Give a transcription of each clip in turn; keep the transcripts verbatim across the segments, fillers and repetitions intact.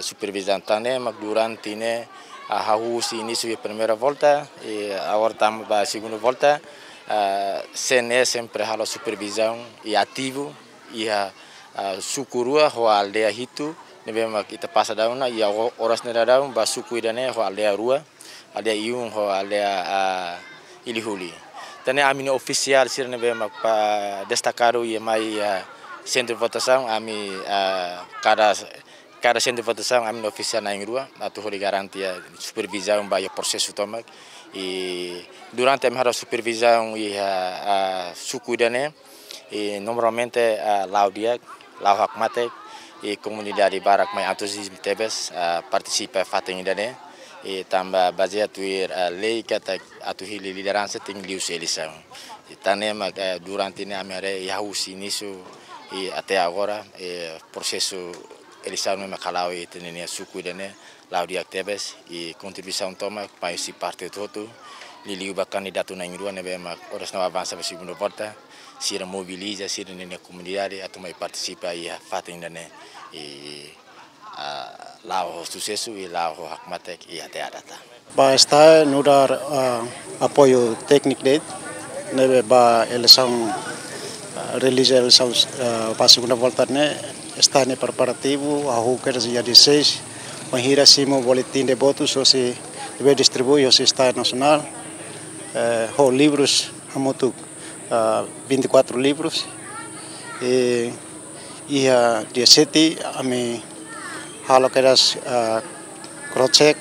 supervizaun. Tan ne'e mak durante ne'e, ah, hahú husi inísiu iha primeira volta, i agora tama ba segunda volta, ah, C N E sempre halo supervizaun i ativu iha, ah, suku rua ho aldeia hitu, ne'ebé mak ita pasa daudaun ona, i agora oras ne'e daudaun ba suku ida-ne'e ho aldeia rua, aldeia Iun ho aldeia, ah, Ilihuli. Tan ne'e ami-nia ofisiál sira ne'ebé mak pa destakadu iha mai iha sentru votasaun, ami, ah, kada, kada sentru votasaun ami-nia ofisiál na'in-rua, atu hodi garante, ah, supervizaun ba iha prosesu tomak. I durante ami halo supervizaun iha, ah, suku ida-ne'e, i normalmente, ah, la'o di'ak, la'o hakmatek, i komunidade barak mai entuziazmu tebes, ah, partisipa fatin ida-ne'e, i tanba bazeia tuir, ah, lei katak atu hili lideransa tenke liuhusi eleisaun. I tan ne'e mak, eh, durante ne'e ami haree iha husi inísiu i até agora, eh, prosesu eleisaun ne'e mak hala'o iha ita-nia suku ida-ne'e, la'o di'ak tebes, i kontribuisaun tomak mai husi parte hotu-hotu, liuliu ba kandidatu na'in-rua ne'ebé mak oras ne'e avansa ba segunda volta, sira mobiliza sira-nia komunidade atu mai partisipa iha fatin ida-ne'e, i, ah, la'o ho susesu i la'o ho hakmatek i até à data. Ba STAE nu'udar, ah, apoiu tékniku de'it ne'ebé ba eleisaun, ah, realiza eleisaun, ah, ba segunda volta ne'e, STAE nia preparativu, hahú kedas iha dezasseis, bainhira simu boletin de votus hosi, ne'ebé distribui hosi STAE nasionál, eh, ho livrus hamutuk, ah, vinte e quatro livrus, i iha dia sete ami halo kedas, ah, cross check,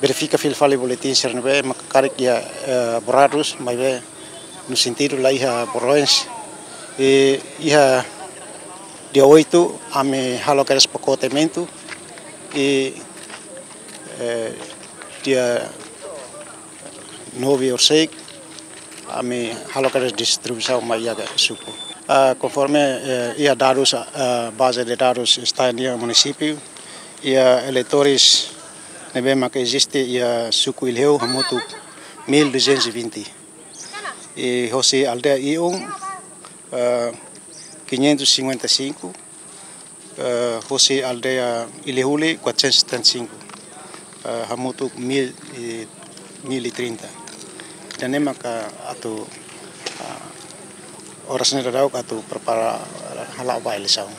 verifika fila fali boletin sira ne'ebé mak karik iha, eh, borradus, maibé no sentidu la iha borrões. I iha dia oito ami halo kedas pakoteamentu, i, eh, dia nove horisehik ami halo kedas distribuisaun mai iha suku. Ah, konforme, eh, iha dadus, ah, baze de dadus STAE nia munisípiu, iha eleitores ne'ebé mak eziste iha suku Ilheu hamutuk mil duzentos e vinte. I hosi aldeia Iun, eh, quinhentos e cinquenta e cinco, eh, hosi aldeia Ilihuli quatrocentos e setenta e cinco, eh, hamutuk mil e, mil e trinta. Ida-ne'e maka atu, ah, oras ne'e daudaun atu prepara hala'o ba eleisaun.